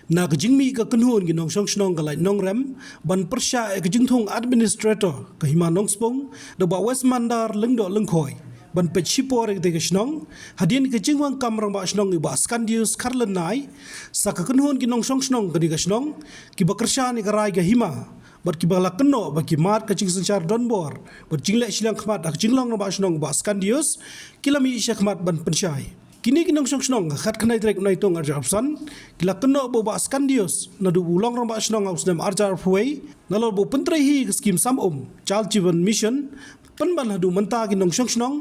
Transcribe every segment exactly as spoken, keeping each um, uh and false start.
Na ka jingmih ka kynhun ki nongshong shnong ka Laitumkhrah ban pyrshah ïa ka jingthung administrator ka Hima Nongspung da Bah Westmander Lyngdoh Lyngkhoi ban peit shipor ïa katei ka shnong, hadien ka jingwang kam rangbah shnong i Bah Skandius Kharlynai, sa ka kynhun ki nongshong shnong kane ka shnong kiba kyrshan ïa ka rai ka hima bad kiba la kynnoh ba ki mad ka jingsynshar donbor bad jingleh shiliang khmat ha ka jinglong rangbah shnong Bah Skandius, ki la mih shakhmat ban pynshai. Kine ki nongshong shnong ha ka khatkhyndai tarik Naitung arhajar arphew san ki la kynnoh ba u Bah Skandius naduh ba u long rangbah shnong ha u snem arhajar arphew wei, nalor ba u pyntrei hi ka skim sam um Jal Jeevan Mission, pynban haduh mynta ki nongshong shnong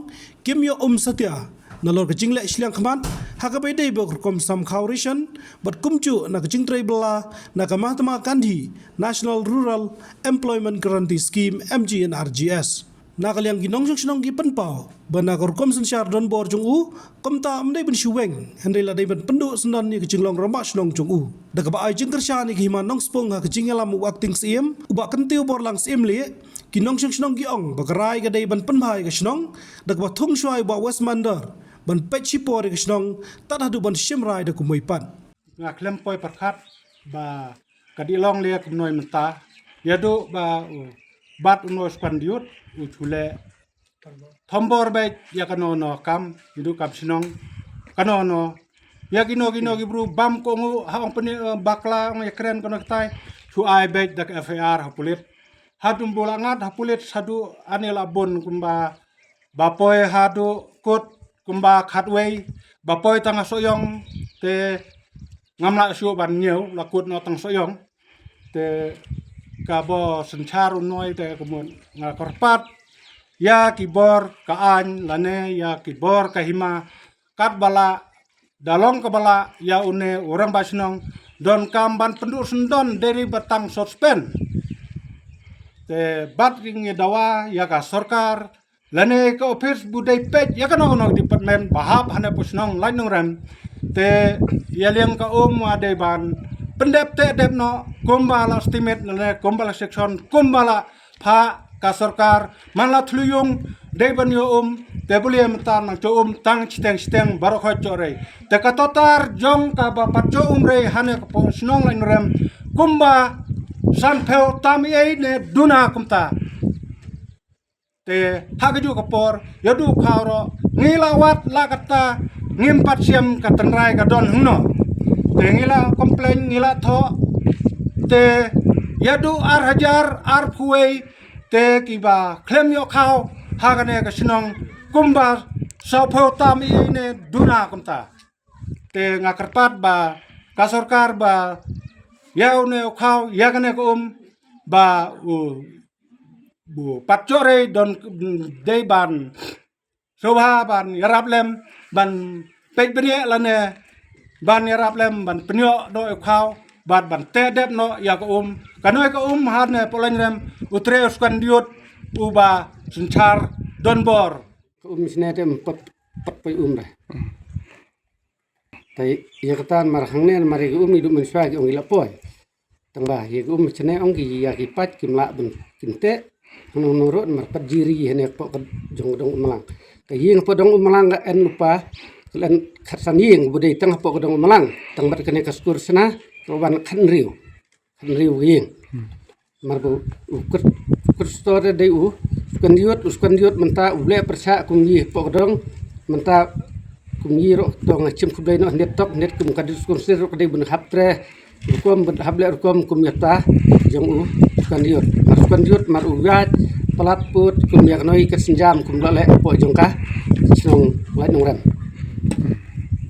kim ïoh um satia nalor ka jingleh shiliang khmat ha kaba ïadei bad ka rukom sam khaw ration bad kumjuh na ka jingtrei bylla na ka Mahatma Gandhi National Rural Employment Guarantee Scheme, M G N R G S. Na ka liang ki nongshong shnong ki pynpaw ba na ka rukom synshar donbor jong u, kumta ym dei ban shu weng, hynrei la dei ban pynduh syndon ïa ka jinglong rangbah shnong jong u. Da kaba ai jingkyrshan ïa ka Hima Nongspung ha ka jingïalam u Acting Syiem, u Bah Kyntiew Borlang Syiemlieh, ki nongshong shnong ki ong ba ka rai ka dei ban pynbha ïa ka shnong da kaba thung shuwa ïa u Bah Westmander ban peit shipor ïa ka shnong tad haduh ban shim rai da kumwei pat. Nga khlem poi pyrkhat ba ka dih long leh kumno mynta. Ïa duh ba u bat u Nongspung Diut u chule thombor beit ïa kano kano kam, ïa duh kam shnong kano kano. Ïa kino kino ki bru bam ko ngu ha ong pynïaid, eh, bakla ong ïa kren kano kano kitai. Chu ai beit da ka F I R ha pulit. Haduh ba la ngat ha pulit haduh ane la bun kumba ba poi haduh kut kumba khatwei, ba poi tang ha Sohiong te ngam lah shuh ban ñiew, la kut noh tang Sohiong. Te kaba synshar u noi te kumno nga kyrpad ïa ki bor ka aiñ lane ïa ki bor ka hima katba lah, da long kaba lah ïa une u rangbah shnong donkam ban pynduh syndon, dei ri ba tang suspend. Te bad ki ngi dawa ïa ka sorkar lane ka ophis ba dei peit ïa kano kano department ba hap hane hapoh shnong Laitumkhrah. Te ïa liang ka um wa dei ban pyndep te dep noh kumba la estimate lane kumba la section kumba la phah ka sorkar, man la thlu ïung dei ban ïoh um, te bun lei mynta nang ïoh um tang shiteng shiteng baroh khoit ïoh rei. Te ka totar jong kaba pat ïoh um rei hane hapoh shnong Laitumkhrah kumba sanphew tam ei ne duna kumta. Te ha kajuh ka por ïa duh khaw ruh ngi la wad la kata ngim pat shem ka tynrai ka don hangno. Te ngi la complain, ngi la thoh. Te ïa duh ar hajar arphew wei te kiba khlem ïoh khaw ha kane ka shnong kumba sawphew tam ei ne duna kumta. Te nga kyrpad ba ka sorkar ba ïa une u khaw ïa kane ka um ba u, u pat ïoh rei don dei ban sngewbha ban ïarap lem ban peit bniah lane ban ïarap lem ban pynïoh noh u khaw bad ban teh dep noh ïa ka um. Kano ka um hane hapoh Laitumkhrah u trei u Skandiut uba synshar donbor. Ka um shane te em pat, pat poi um re. Te ïa kata mar hangne mar ïa ka um i duh mynshuwa ki ong i la poi. Tang ba ïa ka um shane ong ki ïa ki paid kim lah ban kin teh. Hangno hangno ruh mar pat jiri hane hapoh ka jong ka dong Umlang. Ka ïing hapoh dong Umlang ka en lypa, ka en khatsan ïing ba dei tang hapoh ka dong Umlang. Tang bad kane ka skur shna ka wan khathynriew. Khathynriew ïing. Mar ba u Khrist-, Khristo te dei u Skandiut, u Skandiut mynta u leh pyrshah kum ïa pok dong, mynta kum ïa ruh dong shim khublei noh hyndet tok, hyndet kum ka dei skum sir ruh ka dei ban hap tre, rukom ban hap leh rukom kum ïa ta jong u Skandiut. Mar Skandiut mar u ïaid palat put kum ïa ka noi ka synjam kum la leh pok jong ka shnong Laitumkhrah.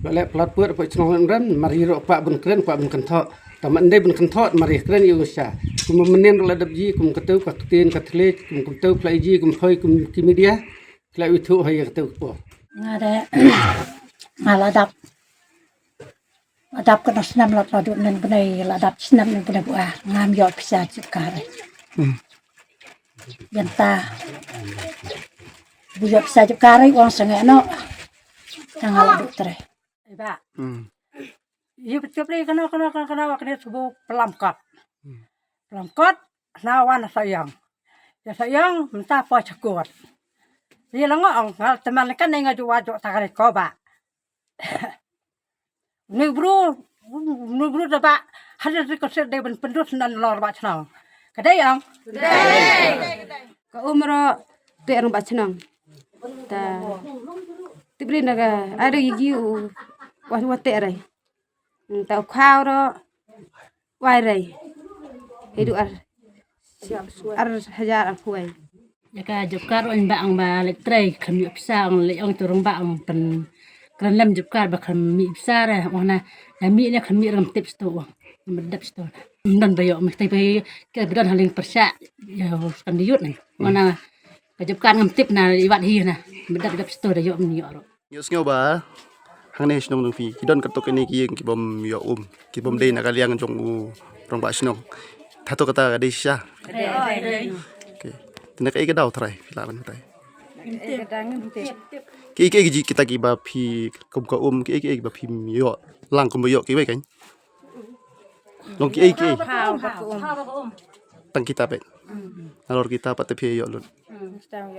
La leh palat put pok shnong Laitumkhrah, mar ïa ruh kwah ban kren, kwah ban kynthoh. Tang ban dei ban kynthoh mar ïa kren ïa u sha. Kum mynnin ruh la dep ji, kum katu ka ktien ka thylliej, kum katu pla ji, kum hoi, kum ki media. Kla u thu hoi ïa katu ka por. Nga de, nga la dap. La dap ka na snem la la dut nen bnei, la dap snem nen bnei bu ar. Ngam ïoh pisa jip kare. Ïa ta. Bu ïoh pisa jip kare, wan sangeh no. Tang la dut tre. Iba. Ïa peit peit kano kano kano kano kane subu pelam kot. Pelam kot, na wan sa ïang. Ïa sa ïang, mynta poi sa kot. Ïa la ngo ong, ngal teman kan nga ju wa ju ta kane ko ba. Ni bru, Mnu mnu da ba hadien ri ka sir dei ban pyndut nan lor ba chnong. Ka dei ong. Ka um ro te rong ba chnong. Ta tibri na ka ai ri gi u wa wa te rai. Ta u khaw ro wai rai. Hidu ar ar hajar ar huai. Ya ka job card ong ba ong ba lek trei kham yu pisa ong lek ong turung ba ong pen kren lem job card ba kham mi pisa re ong na na mi ne kham mi ram tip sto ong medap sto. Ndon ba yo mesti ba ke bedon haling persa ya kan diut ne ong na ka job card ngam tip na iwat hi na medap dap sto da yo mi yo ro. Ngi sngew ba hangne shnong nong phi ki don katok kine ki ïing ki bym ïoh um ki bym dei na ka liang jong u rangbah shnong. Thato kata ka dei shisha. Okay. Tene ka ei ka daw trai phi lah ban trai. Ki ei ki ei ki ji kita ki ba phi kum ka um ki ei ki ei ki ba phi ïoh lang kum ba ïoh ki wei kan. Long ki ei ki ei. Tang kita pet. Nalor kita pat te phi ïoh lut. Tang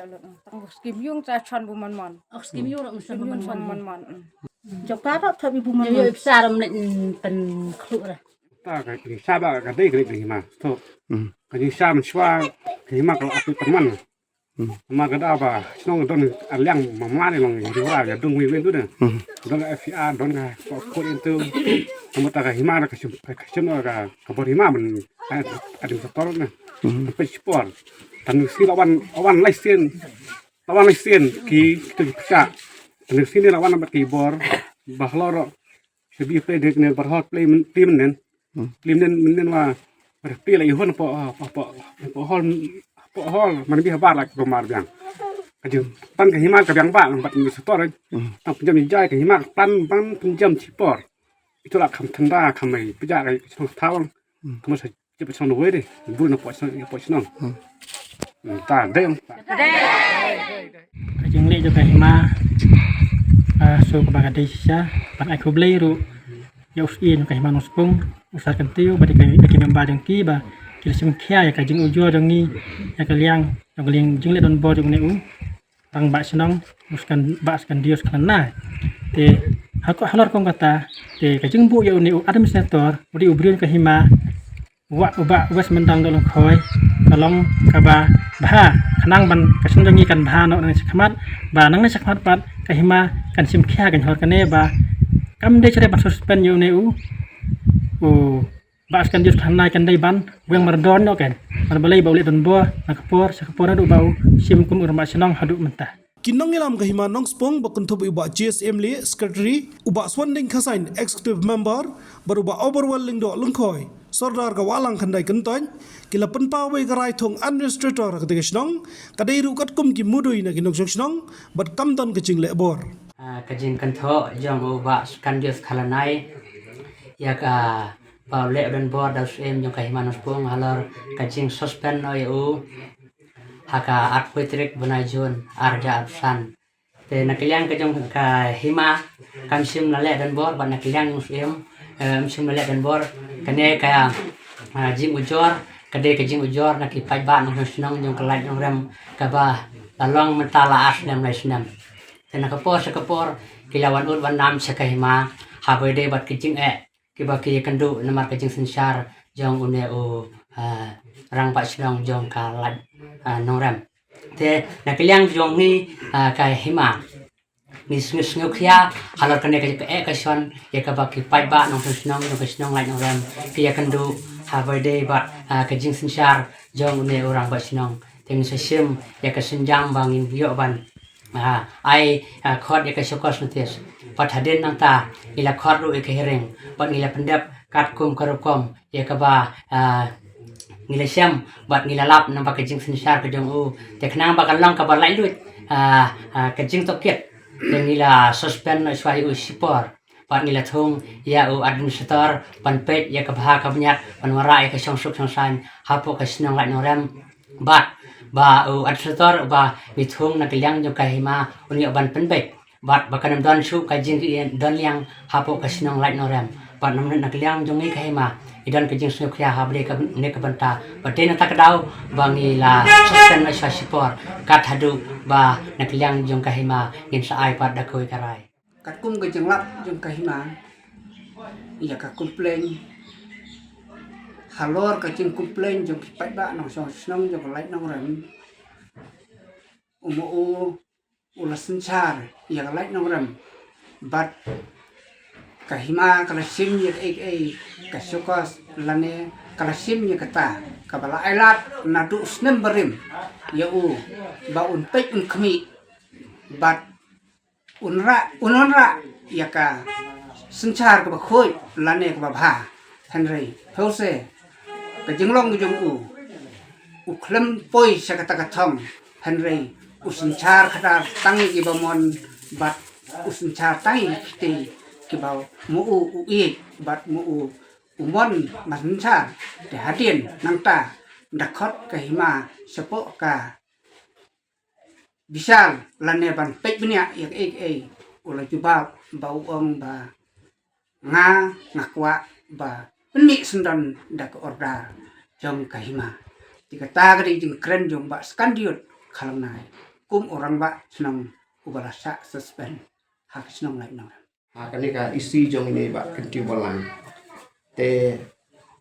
skim yung ta chon bu mon mon. Ok skim yung rak skim yung chon mon mon. Jok ka rak thabi bu mon mon. Yo pisa ram lek pen khluk ra. Ta ka ni sa ba ka dei ka ni ma. To. Ka ni sa man shwa ka ni ma ka api pen man. Ma ka da ba shnong don aliang ma ma ni long ri wa ya dung wi wen tu ne. Don ka F I R don ka ko ko in tu. Sama ta ka hima ka shim ka shim ka ka bor hima man. Adim sa tor na. Pe sport. Tan si lawan lawan lai sien. Lawan lai sien ki ki tu pisa. Tan si ni lawan amat ki bor. Bahlor. Sebi play dek ne barhot play men tim nen. Lim nen nen wa. Play la ihon po po po hol po hol man bi habar la ko mar biang. Ka jing tan ka hima ka biang ba bat ni setor. Tan pinjam ni jai ka hima tan ban pinjam chipor. Itu la kham thanda kham mai pija ka chong thawang. Kham sa Jep chong wei de. Bu na po chong po chong. Ta deng. Ka jingleh jong ka hima. Ah, so kaba ka dei shisha ban ai khublei ruh ïa u S I jong ka hima Nongspung, u Sar Kyntiew bad ïa ki member jong ki ba ki la shim khia ïa ka jingujor jong ngi ïa ka liang jong ka liang jingleh donbor jong une u rangbah shnong, u Skan Bah Skandius Khlana. Te ha ko halor kong kata te ka jingbuh ïa une u administrator u dei u briew ka hima. Wa u Bah West Mendang Doh Lyngkhoi ka long kaba bha khnang ban ka shnong jong ngi kan bha noh nangne shakhmat ba nangne shakhmat pat ka hima kan shim khia kan hor kane ba kam dei shuh ban suspend ïa une u u Bah Skandius Khlana kan dei ban weng mardon noh kan ban balei ba u leh donbor na ka por sha ka por naduh ba u shim kum u rangbah shnong haduh mynta. Ki nongïalam ka hima Nongspung ba kynthup ïa u Bah J S M Lee, Secretary, u Bah Swanding Khasain, Executive Member, bad u Bah Oberwell Lyngdoh Lyngkhoi, Sordar ka Wahlang Khyndai Kyntoit, ki la pynpaw ïa ka rai thung administrator ka dei ka shnong, ka dei ruh katkum ki mudui na ki nongshong shnong, bad kam don ka jingleh bor. Ah, ka jingkynthoh jong u Bah Skandius Khlana ïa ka ba u leh donbor da u Syiem jong ka hima Nongspung halor ka jingsuspend noh ïa u ha ka arphew tarik bnai Jun ar hajar arphew san. Te na ka liang ka jong ka hima kam shym la leh donbor bad na ka liang jong u Syiem kam shym la leh donbor. Kane ka jingujor ka dei ka jingujor na ki paidbah nongshong shnong jong ka Laitumkhrah kaba la long mynta la ar snem lai snem. Te na ka por sha ka por ki la wan ud wan nam sha ka hima haba ïadei bad ka jingeh kiba ki ïakynduh namar ka jingsynshar jong une u rangbah shnong jong ka Laitumkhrah. Te na ka liang jong ngi ka hima ngi sngewkhia halor kane ka eh ka shon ïa kaba ki paidbah nongshong shnong jong ka shnong Laitumkhrah ki ïakynduh haba ïadei bad ka jingsynshar jong une u rangbah shnong. Te ngi sa shim ïa ka sienjam ba ngin ïoh ban ai khot ïa ka show cause notice. Bad hadien nangta ngi la khot ruh ïa ka hearing bad ngi la pyndep katkum ka rukom ïa kaba ngi la shem bad ngi la lap namar ka jingsynshar ka jong u. Te khnang ba kan long kaba laitluid ka jingtohkit te ngi la suspend noh shuwa ïa u shipor. Bad ngi la thung ïa u administrator ban peit ïa ka bha ka bniat ban wanrah ïa ka shongsuk shongsaiñ hapoh ka shnong Laitumkhrah. Bad ba u administrator ba ngi thung na ka liang jong ka hima un ïoh ban pynbeit bad ba kan ym don shuh ka jingdon liang hapoh ka shnong Laitumkhrah. Bad na ka liang jong ngi ka hima i don ka jingsngewkhia ha bad ka ne ka bynta bad dei na ta ka daw ba ngi la suspend noh shuwa shipor kat haduh ba na ka liang jong ka hima ngin sa ai pat da kawei ka rai. Katkum ka jinglap jong ka hima ïa ka complain, halor ka jingcomplain jong ki paidbah nongshong shnong jong ka Laitumkhrah, u ma u u la synshar ïa ka Laitumkhrah, bad ka hima ka la shim ïa kaei kaei, ka show cause lane ka la shim ïa kata kaba la ailad naduh snem barim ïa u ba un peit un khmih, bad un rah, un wanrah ïa ka synshar kaba khuid lane kaba bha. Hynrei phewse ka jinglong jong u, u khlem poi sha kata ka thong, hynrei u synshar khadar tang ïa kiba mon, bad u synshar tang ïa kitei kiba ma u u ïeit bad ma u u mon ban synshar. Te hadien nangta da khot ka hima shapoh ka bishar lane ban peit bniah ïa kaei kaei, u la jubab ba u ong ba nga, nga kwah ba pynmih syndon da ka order jong ka hima. Te kata ka dei jingkren jong Bah Skandiut Khalnai kum u rangbah shnong uba la shah suspend ha ka shnong Laitumkhrah. Ha kane ka E C jong ine i Bah Kyntiew Balang. Te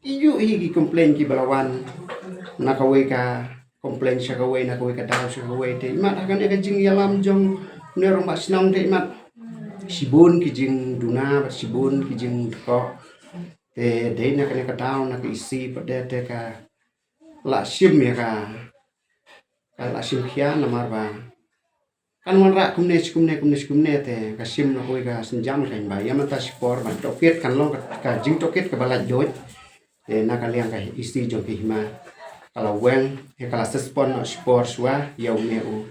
ïoh hi ki complain kiba la wan na kawei ka complain sha kawei, na kawei ka daw sha kawei. Te imat ha kane ka jingïalam jong une u rangbah shnong te imat shibun ki jingduna bad shibun ki jingdkoh. Te dei na kane ka daw na ka E C pat de te ka la shim ïa ka, ka la shim khia namar ba kan wanrah kumne shi kumne, kumne shi kumne, te ka shim na kawei ka sienjam ka ba ïa mynta shipor ban tohkit kan long ka, ka jingtohkit kaba laitluid. Te na ka liang ka E C jong ka hima ka la weng, ïa ka la suspend noh shipor shuwa ïa une u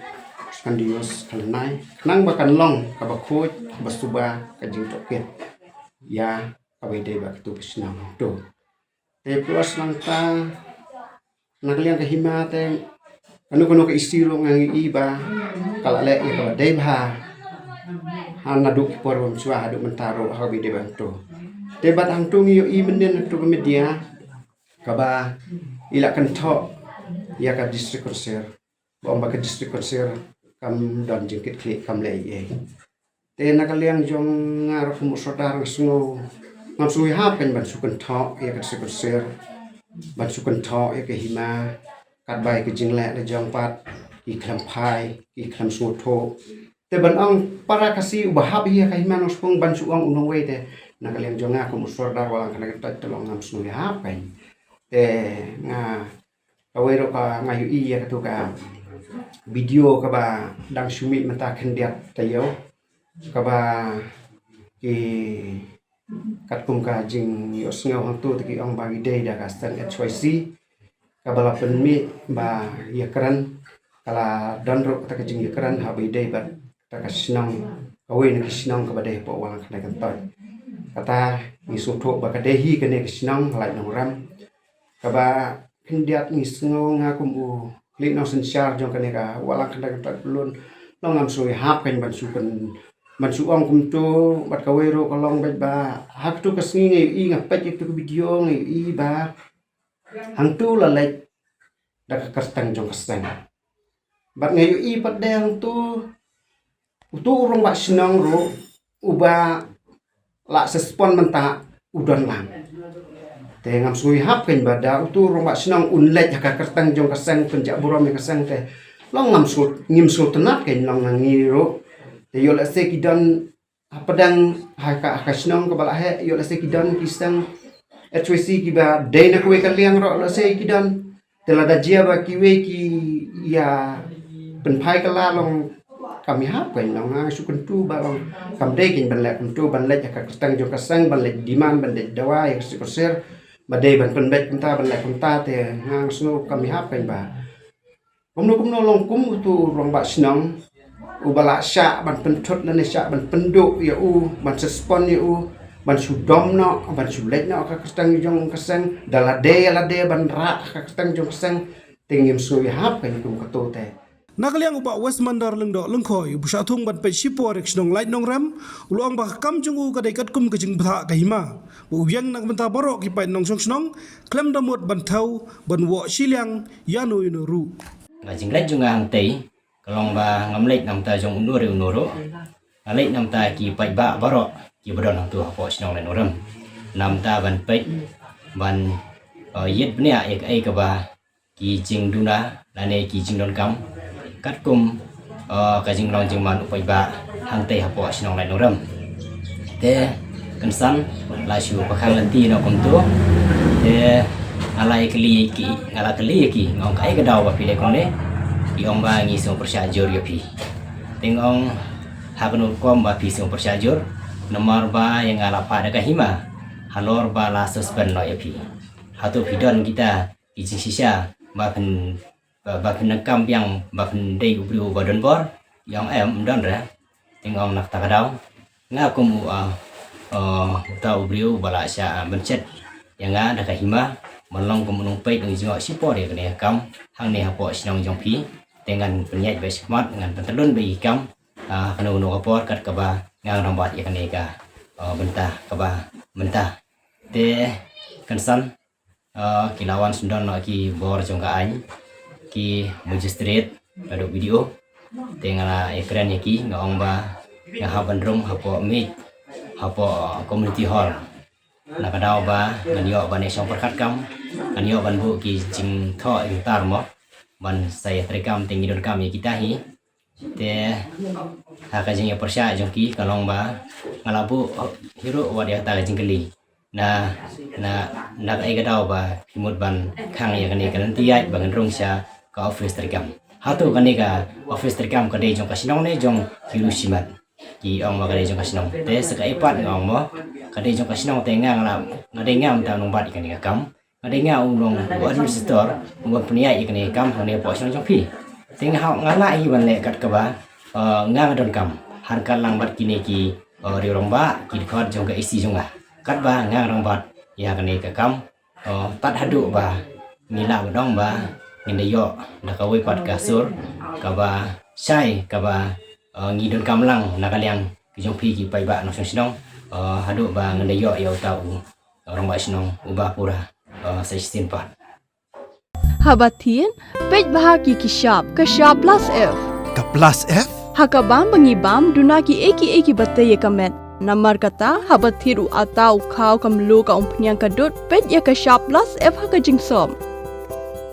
Skandius Khalnai, khnang ba kan long kaba khuid, kaba suba ka jingtohkit ïa kaba ïadei bad katu ka shnong tu. Te plus nangta na ka liang ka hima te kano kano ka E C ruh nga ngi i ba ka la leh ïa kaba dei bha ha naduh ki por bym shuwa haduh mynta ruh ha kaba ïadei bad hangtu. Te bad hangtu ngi ïohi mynnin hangtu ka media kaba i la kynthoh ïa ka District Council, ba ong ba ka District Council kam don jingkitkhlieh, kam leh ei ei. Te na ka liang jong nga ruh kum u sordar nga sngew, ngam sngew ïahap kein ban shu kynthoh ïa ka District Council, ban shu kynthoh ïa ka hima, katba ïa ka jingleh la jong pat ki khlem phai, ki khlem sngewthuh. Te ban ong para Khasi uba hap ïa ka hima Nongshpung ban shu ong u nongwei, te na ka liang jong nga kum u sordar Wallang Khyndai Kyntoit te long ngam sngew ïahap kein. Te nga kawei ruh ka nga ïohi ïa katu ka video kaba dang shu mih mynta khyndiat taïew, kaba ki katkum ka jingïohsngew hangtu te ki ong ba ki dei da ka seng H Y C kaba la pynmih ba ïakren, ka la don ruh kata ka jingïakren haba ïadei bad kata ka shnong, kawei na ki shnong kaba dei hapoh Wallang Khyndai Kyntoit. Kata ngi sngewthuh ba ka dei hi kane ka shnong Laitumkhrah kaba khyndiat ngi sngew nga kum u khlieh nongsynshar jong kane ka Wallang Khyndai Kyntoit Pyllun, long ngam sngew ïahap kein ban shu kyn, ban shu ong kumtu. Bad kawei ruh ka long beit ba ha katu ka sngi nga ïohi, nga peit ïa katu ka video nga ïohi ba hangtu la leit da ka kyrteng jong ka seng. Bad nga ïohi pat de hangtu utu u rangbah shnong ruh uba la suspend mynta u don lang. Te ngam sngew ïahap kein ba da utu u rangbah shnong un leit ha ka kyrteng jong ka seng, pynjah burom ïa ka seng, te long ngam sngew, ngim sngewtynnat kein, long na ngi ruh. Te ïoh lehse ki don hapdeng ha ka, ha ka shnong kaba la heh, ïoh lehse ki don ki seng H Y C kiba dei na kawei ka liang ruh lehse ki don. Te lada jia ba kiwei ki ïa pynphai kylla, long kam ïahap kein, long nga shu kyntu ba long kam dei kein ban leh kumtu, ban leit ha ka kyrteng jong ka seng, ban leit demand, ban leit dawa ïa ka District Council ba dei ban pynbeit kumta, ban leh kumta, te nga sngew kam ïahap kein ba kumno kumno long kum utu u rangbah shnong uba la shah ban pynthut lane shah ban pynduh ïa u, ban suspend ïa u, ban shu dom noh, ban shu leit noh ha ka kyrteng jong ka seng, da lade ïa lade ban rah ha ka kyrteng jong ka seng. Te ngim sngew ïahap kein kum katu te. Na ka liang u Bah Westmander Lyngdoh Lyngkhoi, uba shah thung ban peit shipor ïa ka shnong Laitumkhrah, u la ong ba ka kam jong u ka dei katkum ka jingbthah ka hima, ba u ïeng na ka bynta baroh ki paid nongshong shnong, khlem da mut ban thew, ban woh shiliang ïa no ïa no ruh. Ka jingleit jong nga hangtei ka long ba ngam leit na ka bynta jong uno re uno ruh, nga leit na ka bynta ki paidbah baroh kiba don hangtu hapoh shnong Laitumkhrah. namta ban peit ban, uh, ïit bniah ïa kaei kaba ki jingduna lane ki jingdonkam katkum, uh, ka jinglong jingman u paidbah hangtei hapoh shnong Laitumkhrah. Te kynsan la shu pakhang lynti noh kumto. Te nga la kylli ki, nga la kylli ïa ki, nga ong kaei ka daw ba phi leh kumne. Ki ong ba ngi sngewpyrshah jur ïa phi. Te nga ong ha kano rukom ba phi sngewpyrshah jur, namar ba ïa nga la phah da ka hima halor ba la suspend noh ïa phi. Hato phi don kita ki jingshisha ba phin, ba, ba phin donkam biang ba phin dei u briew uba don bor? Ïa nga em, ym don re. Te nga ong na kata ka daw nga kum u, ah, ah, uta u briew uba la shah, ah, bynshet ïa nga da ka hima ban long kum u nongpeit nongjngoh shipor ïa kane ka kam hangne hapoh shnong jong phi. Te ngan pynïaid beit shakhmat, ngan pyntyllun beit ïa ki kam, ah, kano kano ka por kat kaba ngan rangbah ïa kane ka, ah, bynta kaba mynta. Te kynsan, ah, ki la wan syndon noh ki bor jong ka aiñ, ki magistrate naduh B D O. Te nga la ïakren ïa ki, nga ong ba nga hap ban rung hapoh miej, hapoh community hall. Na ka daw ba ngan ïoh ban ïashong pyrkhat kam, ngan ïoh ban buh ki jingthoh jingtar mo ban sa ïatreikam, te ngi donkam ïa kita hi. Te ha ka jingïapyrshah jong ki ka long ba nga la buh hi ruh wat ïa kata ka jingkylli. Na, na, na kaei ka daw ba phi mut ban khang ïa kane ka lynti ïaid ba ngan rung sha ka office treikam? Hato kane ka office treikam ka dei jong ka shnong ne jong ki riewshimet? Ki ong ba ka dei jong ka shnong. Te sa kaei pat nga ong mo, ka dei jong ka shnong te nga, nga la, nga dei nga mynta u nongbat ïa kane ka kam. Nga dei nga u long u administrator uba pynïaid ïa kane ka kam hangne hapoh shnong jong phi. Te nga, nga lah hi ban leh kat kaba, eh, nga, nga donkam. Hangta lang bad kine ki, eh, riewrangbah, ki dkhot jong ka A C jong nga. Katba nga rangbah ïa kane ka kam, eh, tad haduh ba ngi lah ban ong ba ngin da ïoh da kawei pat ka sur kaba shai kaba, eh, ngi donkam lang na ka liang ki jong phi ki paidbah nongshong shnong, eh, haduh ba ngin da ïoh ïa uta u rangbah shnong uba pura, eh, sa shisien pat. Haba thied, peit bha ki ki shap, ka shap plus F. Ka plus F? Ha ka bam ba ngi bam, duna kiei kiei kiba tei ïa ka met. Namar kata, haba thied u atta u khaw ka mluh ka umphniang ka dud, peit ïa ka shap plus F ha ka jingsop.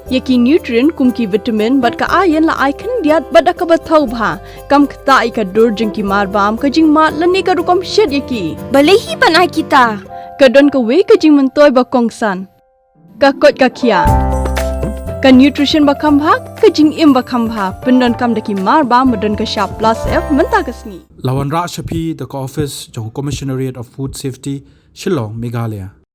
Ïa ki nutrient kum ki vitamin bad ka iron la ai khyndiat bad da kaba thaw bha. Kam ktah ïa ka dur jong ki marbam, ka jingmad lane ka rukom shet ïa ki. Balei hi ban ai kita? Ka don kawei ka jingmyntoi ba kongsan. Ka koit ka khiah. Ka nutrition ba kham bha, ka jingim ba kham bha. Pyndonkam da ki marbam ba don ka shap plus F mynta ka sngi. La wanrah sha phi da ka office jong Commissionerate of Food Safety, Shillong, Meghalaya.